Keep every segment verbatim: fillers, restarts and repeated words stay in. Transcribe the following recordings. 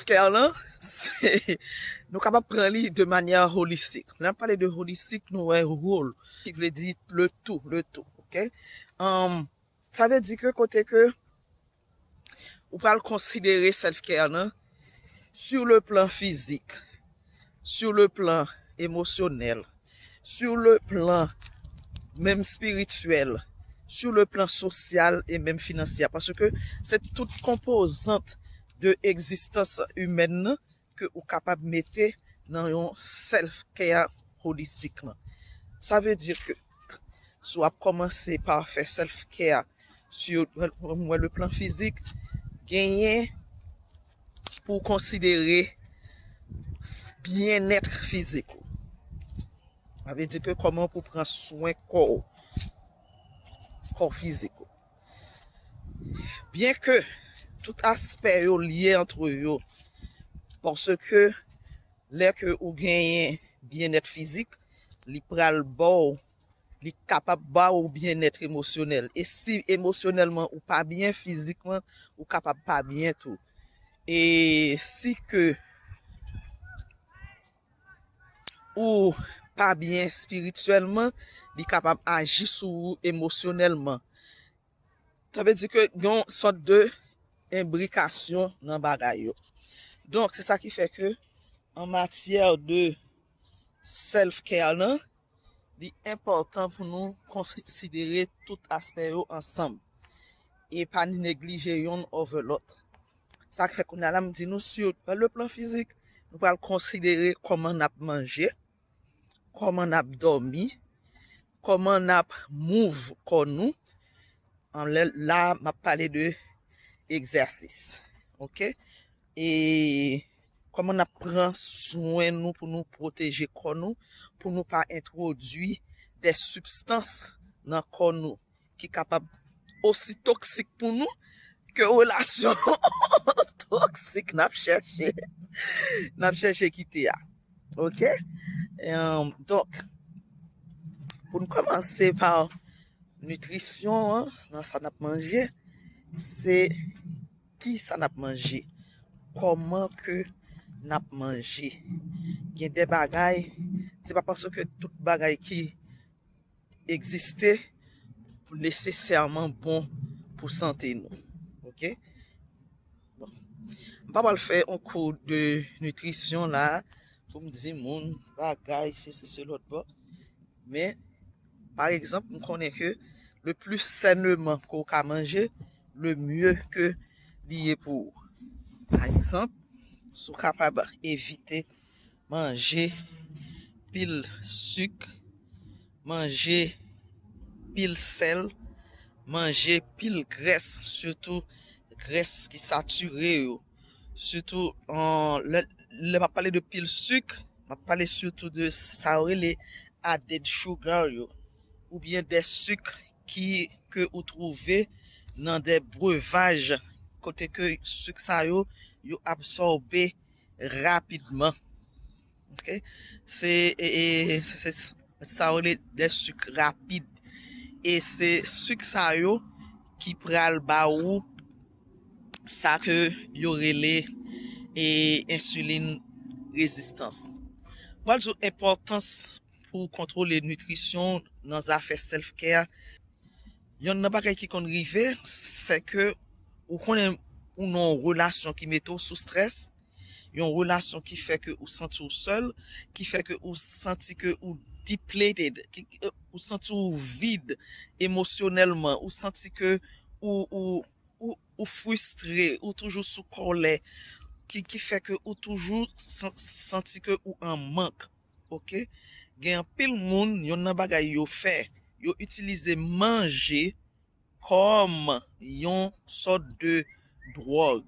Self-care lan, se, nou kapab pran li de manyè holistik. Lè n ap pale de holistik, nou wè whole, ki vle di le tout, le tout, ok? Um, sa vle di ke kote ke ou pral konsidere self-care lan, sur le plan fizik, sur le plan emosyonèl, sur le plan menm espirityèl, sur le plan sosyal e menm finansyè. Paske se tout konpozant de egzistans imèn nan ke ou kapab mete nan yon self-care holistik lan. Sa vle di ke si w ap kòmanse pa fè self-care sur, mwen, le plan fizik, genyen pou w konsidere byennèt fizik ou. Sa vle di ke kòman pou pran swen kò w, kò fizik ou. Byen ke tout aspè yo lye antre yo, paske lè ke ou genyen byennèt fizik, li pral ba w, li kapab ba w byennèt emosyonèl. E si emosyonèlman ou pa byen, fizikman ou kapab pa byen tou. E si ke ou pa byen espirityèlman, li kapab aji sou ou emosyonèlman. Sa vle di ke gen yon sòt de enbrikasyon nan bagay yo. Donk, se sa ki fè ke an matyè de self-care lan, li enpòtan pou nou konsidere tout aspè yo ansanm e pa neglije yonn over lòt. Sa k fè kounye a la m di nou sur le plan fizik, nou pral konsidere kòman n ap manje, kòman n ap dòmi, kòman n ap move kò nou. An lè la, m ap pale de egzèsis. Ok? E kòman n ap pran swen nou pou nou pwoteje kò nou, pou nou pa entwodui de sibstans nan kò nou ki kapab osi toksik pou nou ke relasyon toksik n ap chèche, n ap chèche kite a. Ok? Em, donk, pou n kòmanse pa nitrisyon an, nan sa n ap manje, se ki sa n ap manje, kòman ke n ap manje. Gen de bagay, se pa paske tout bagay ki egziste pou nesesèman bon pou sante nou. Ok? Bon. M pa pral fè yon kou de nitrisyon la pou m di moun bagay, se, se, se lòt bò. Men, pa egzanp, m konnen ke le plis sèneman ke w ka manje, le mye ke li ye pou ou. Pa egzanp, si w kapab evite manje pil sik, manje pil sèl, manje pil grès, sitou grès ki satire yo. Sitou, an, lè, lè m ap pale de pil sik, m ap pale sitou de sa yo rele added sugar yo, oubyen de sik ki, ke ou twouve nan de brevaj, kote ke sik sa yo, yo absòbe rapidman. Ok? Se, e, e, se, se, sa yo rele de sik rapid. E se sik sa yo ki pral ba ou sa ke yo rele, e, ensilin rezistans. Mwen di w enpòtans pou w kontwole nitrisyon w nan zafè self-care. Yonn nan bagay ki konn rive, se ke ou konnen ou nan yon relasyon ki mete w sou strès, yon relasyon ki fè ke ou santi w sèl, ki fè ke ou santi ke ou depleted, ki, ou santi w vid emosyonèlman, ou santi ke ou, ou, ou, ou fristre, ou toujou sou kòlè, ki, ki fè ke ou toujou san-, santi ke ou an mank. Ok? Gen anpil moun, yonn nan bagay yo fè, yo itilize manje kòm yon sòt de dwòg.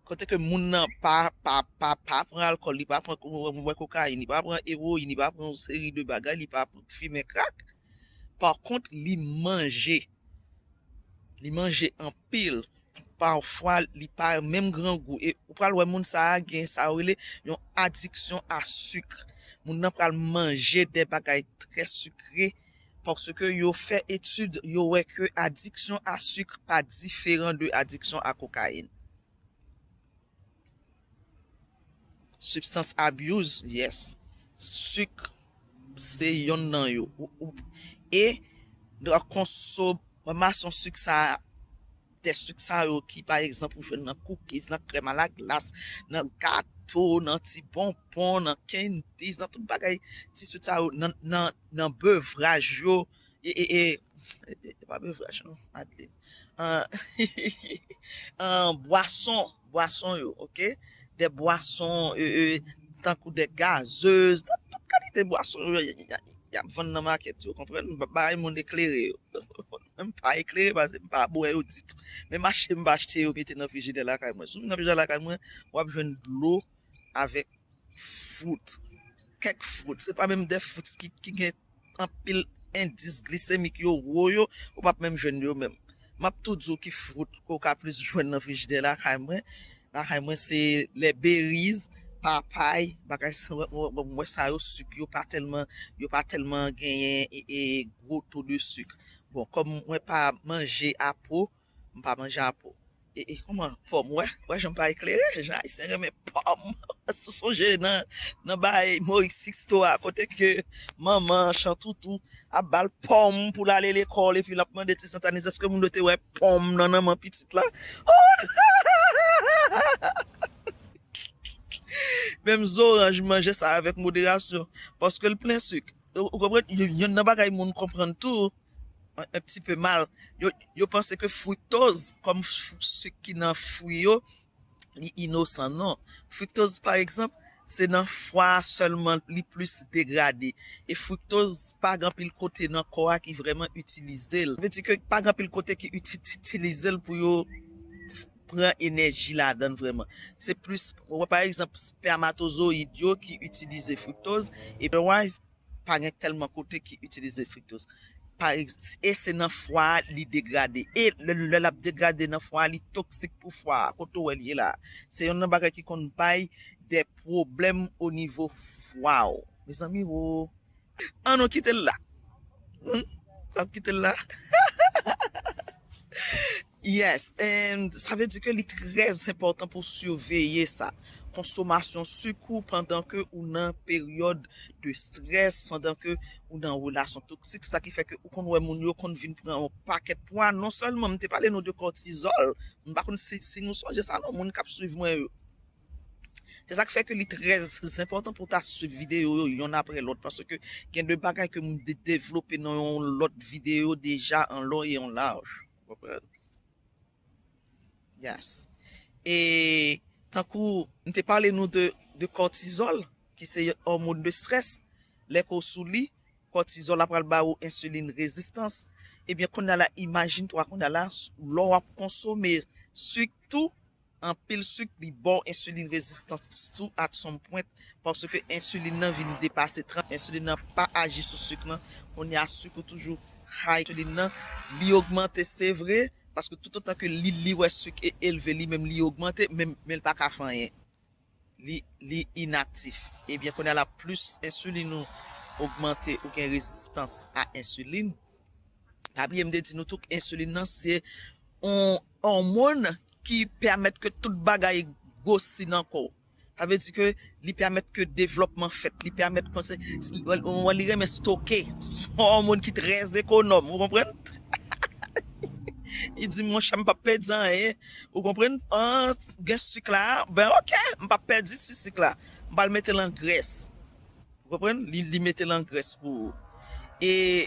Kote ke moun nan pa, pa, pa, pa pran alkòl, li pa pran, wè, kokayin, li pa pran ewoyin, li pa pran yon seri de bagay, li pa fimen krak. Pa kont, li manje. Li manje anpil. Pafwa, li pa menm grangou. E ou pral wè moun sa a gen sa yo rele yon adiksyon a sik. Moun nan pral manje de bagay trè sikre, paske yo fè etid, yo wè ke adiksyon a sik pa diferan de adiksyon a kokayin. Substance abuse, yes. Sik se yonn nan yo. Ou, ou, e nan konsomasyon sik sa, de sik sa yo ki, pa egzanp, ou jwenn nan cookies, nan krèm alaglas, nan gato, nan ti bonbon, nan candies, nan tout bagay, ti sik sa yo, nan, nan, nan bevraj yo, e, e, e, e, e pa bevraj, non, Adeline. An, an bwason, bwason yo, oke? De bwason, e, e, tankou de gazez, nan tout kalite bwason yo, y, y, y, y ap vann nan makèt yo, konprann? Ba-, bay moun eklere yo. M pa eklere, paske m pa bwè yo ditou. Men mache m pa achte yo, mete nan frijidè lakay mwen. Si w vin nan frijidè lakay mwen, w ap jwenn dlo avèk fruit. Kèk fruit. Se pa menm de fruit ki, ki gen anpil endis glisemik yo wo yo, ou p ap menm jwenn yo menm. M ap tou di w ki fruit ke w ka plis jwenn nan frijidè lakay mwen. Lakay mwen se les berries, papay, bagay sa, w, w, w, w wè sa yo, sik yo pa tèlman, yo pa tèlman genyen e, e gwo to de sik. Bon, kòm mwen pa manje apo, m pa manje apo. E, e kòman pòm, wè, wè jan m pa eklere, jan Ayisyen renmen pòm. Si w sonje nan, nan bay Moris Sixto a, kote ke manman Chantoutou ap ba l pòm pou l ale lekòl, epi l ap mande ti Sentaniz, èske moun yo te wè pòm nan, nan men pitit la? Menm zoranj, manje sa avèk moderasyon, paske l plen sik. Ou, ou konprann? Yo, yonn nan bagay moun konprann tou, un, un petit peu mal, yo, yo panse ke friktoz, kòm f-, sik ki nan fwi yo, li inosan. Non. Friktoz, pa egzanp, se nan fwa a sèlman li plis degrade. E friktoz pa gen anpil kote nan kò a ki vrèman itilize l. Sa vle di ke pa gen anpil kote ki iti-, itilize l pou yo pran enèji ladan l vrèman. Se plis, ou wè, pa egzanp, spèmatozoyid yo ki itilize friktoz, e otherwise, pa gen tèlman kote ki itilize friktoz. Pa ex-, e se nan fwa a li degrade. E lè, lè l ap degrade nan fwa a, li toksik pou fwa a. Kote w wè l ye la? Se yonn nan bagay ki konn bay de pwoblèm o nivo fwa w. Mezanmi, wo. An nou kite l la. Hmm? N ap kite l la. Yes, and sa vle di ke li trè enpòtan pou siveye sa. Konsomasyon sik ou pandan ke ou nan peryòd de strès, pandan ke ou nan relasyon toksik, sa ki fè ke ou konn wè moun yo konn vin pran yon pakèt pwa. Non sèlman, m te pale nou de kòtizòl, m pa konn si, si nou sonje sa non, moun k ap swiv mwen yo. Se sa k fè ke li trè enpòtan pou w ta swiv videyo yo yonn apre lòt, paske gen de bagay ke m de-, devlope nan yon lòt videyo deja an lon e an laj. Konprann? Yes. E tankou m te pale nou de, de kòtizòl, ki se òmòn de strès, lè ke w sou li, kòtizòl la pral ba ou ensilin rezistans. Ebyen, kounye a la, imajine twa, kounye a la, lè w ap konsome sik tou, anpil sik, li ba w ensilin rezistans tou at some point, paske ensilin nan vin depase trant, ensilin nan pa aji sou sik lan, kounye a sik ou toujou high, ensilin nan, li ogmante, se vre, paske toutotan ke li, li wè sik e elve, li menm li ogmante, men, men l pa ka fè anyen. Li, li inaktif. Ebyen, kounye a la, plis ensilin ou ogmante, ou gen rezistans a ensilin. Pa bliye, m te di nou tou ke ensilin nan, se yon òmòn ki pèmèt ke tout bagay gwosi nan kò w. Sa vle di ke li pèmèt ke devlòpman fèt, li pèmèt konse-, li renmen stoke. Se yon òmòn ki trè ekonòm, ou konprann? Li di, monchè, m p ap pèdi anyen. Ou konprann? An, gen sik la, ben, oke, m p ap pèdi si sik la. M pral mete l an grès. Ou konprann? Li, li mete l an grès pou ou. E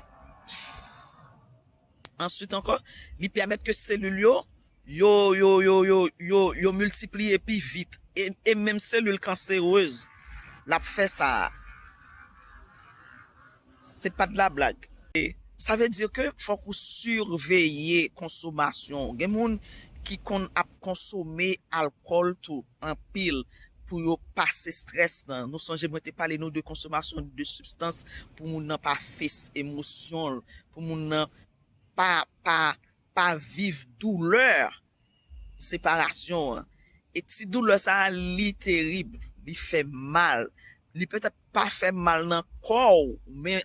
answit ankò, li pèmèt ke selil yo, yo, yo, yo, yo, yo, yo miltipliye pi vit. E, e menm selil kanserez, l ap fè sa. Se pa de la blague. E sa vle di ke fòk ou siveye konsomasyon w. Gen moun ki konn ap konsome alkòl tou, anpil, pou yo pase strès lan. Nou sonje mwen te pale nou de konsomasyon de sibstans pou moun nan pa fes emosyon l, pou moun nan pa, pa, pa viv doulè separasyon an. E ti doulè sa a, li terib, li fè mal. Li petèt pa fè mal nan kò w, men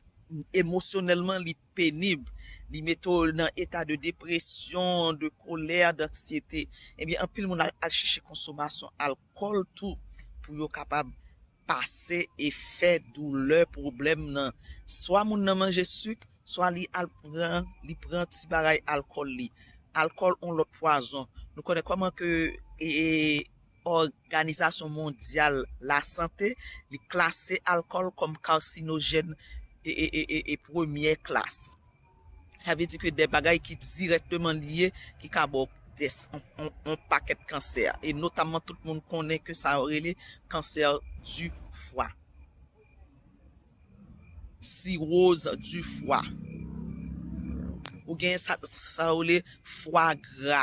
emosyonèlman, li penib. Li mete w nan eta de depresyon, de kolè, danksyete. Ebyen, anpil moun al, al chèche konsomasyon alkòl tou. pou yo kapab pase e fè doulè pwoblèm nan. Swa moun nan manje sik, swa li al pran, li pran ti bagay alkòl li. Alkòl on lòt pwazon. Nou konnen kòman ke, e, e, Òganizasyon Mondyal Lasante, li klase alkòl kòm karsinojèn e, e, e, e, e premyè klas. Sa vle di ke de bagay ki dirèkteman lye, ki ka ba w des, on, on, on pakèt kansè. E notamman tout moun konnen ke sa yo rele kansè di fwa. Siroz di fwa. Ou gen sa, sa yo rele fwa gra.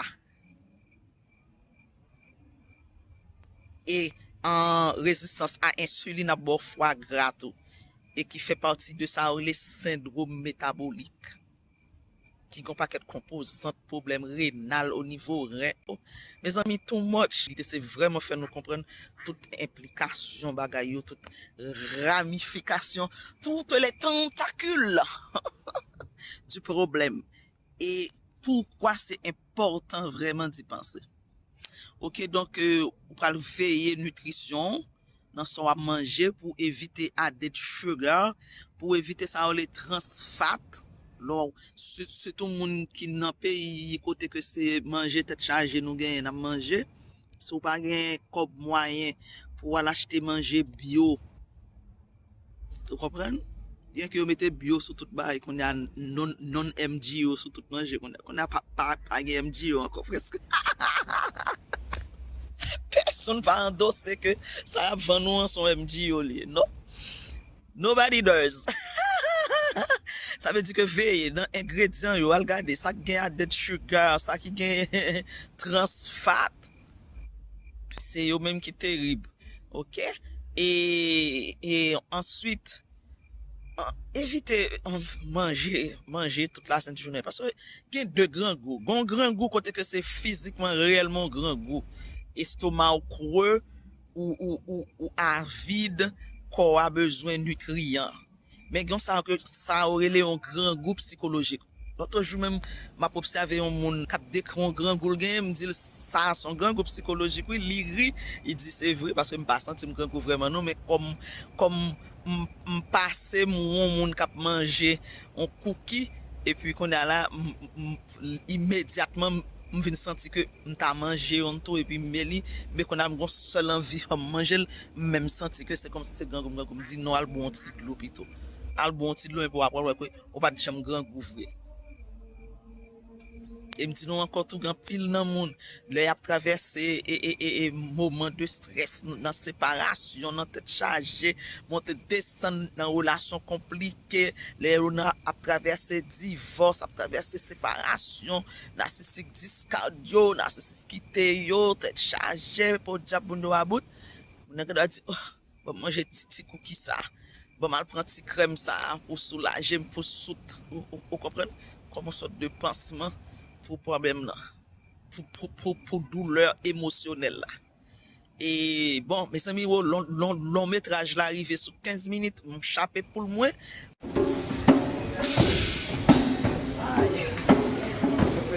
E an rezistans a ensilin ap ba w fwa gra tou. E ki fè pati de sa yo rele sendwòm metabolik. Ki gen yon pakèt konpozant, pwoblèm renal, o nivo ren. Oh, mezanmi, too much. Lide se vrèman fè nou konprann tout enplikasyon bagay yo, tout ramifikasyon, toutes les tentacules du problème. E poukwa se enpòtan vrèman di panse. Ok, donk, euh, ou pral veye nitrisyon w nan sa w ap manje pou evite added sugar, pou evite sa yo rele trans fat. Lè w, si, sitou moun ki nan peyi kote ke se manje tèt chaje nou genyen n ap manje, si w pa gen kòb mwayen pou w al achte manje byo, ou konprann? Byen ke yo mete byo sou tout bagay, kounye a non, non M G O sou tout manje, kounye a, kounye a pa, pa, pa gen M G O ankò, prèske. Pèsonn pa andose ke sa y ap vann ou an se yon M G O li ye, non. Nobody does. Sa vle di ke veye nan engredyan yo, al gade sa ki gen added sugar, sa ki gen trans fat, se yo menm ki terib. Ok? E, e answit, an, evite, an, manje, manje tout lasent jounen. Paske gen de grangou. Gen yon grangou kote ke se fizikman, reyèlman yon grangou. Estoma w kre, ou, ou, ou, ou avid, kò a bezwen nitriyan. Men gen sa ke, sa yo rele yon grangou sikolojik. Lòt jou menm, m ap obsève yon moun k ap dekri yon grangou l genyen, m di l, "Sa a se yon grangou sikolojik, wi." Li ri, li di, "Se vre, paske m pa santi m grangou vrèman non, men kòm, kòm m, m pase m yon moun k ap manje yon kouki, epi kounye a la, m, m, imedyatman, m vin santi ke m ta manje youn tou, epi m men li, men kounye a m gon sèl anvi, fò m manje l, m menm santi ke se kòmsi se grangou m, grangou m." M di, "Non, al bwè yon ti dlo pito. Al bwè yon ti dlo, epi w ap wè ke ou pa t janm grangou vre." E m di nou ankò tou, gen anpil nan moun, lè y ap travèse e, e, e, e moman de strès nan separasyon, nan tèt chaje, monte desann nan relasyon konplike, lè yo nan ap travèse divòs, ap travèse separasyon, nasisik diskard yo, nasisis kite yo, tèt chaje, podyab moun yo about, moun nan gen dwa di, "Oh, ban m manje ti, ti kouki sa, ban m al pran ti krèm sa pou soulaje m, pou sout." Ou, ou, ou konprann? Kòm yon sòt de pansman pou pwoblèm nan, pou, pou, pou, pou doulè emosyonèl la. E bon, mezanmi, wo, lon, lon, lon metraj la rive sou kenz minit, m chape poul mwen. Ay,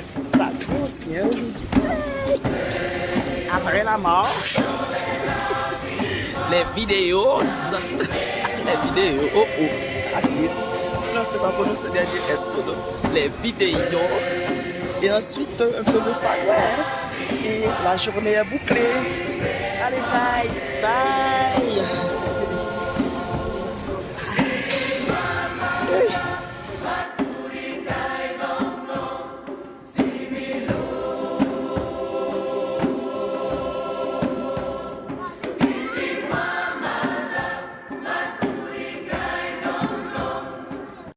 sa tou ansyen wi. Après la marche, les vidéos, les vidéos, oh oh, aye, franse pa pwononse dènye S yo non. Les vidéos. Et ensuite, un peu de sagwa. Et la journée est bouclée. Allez, guys, bye.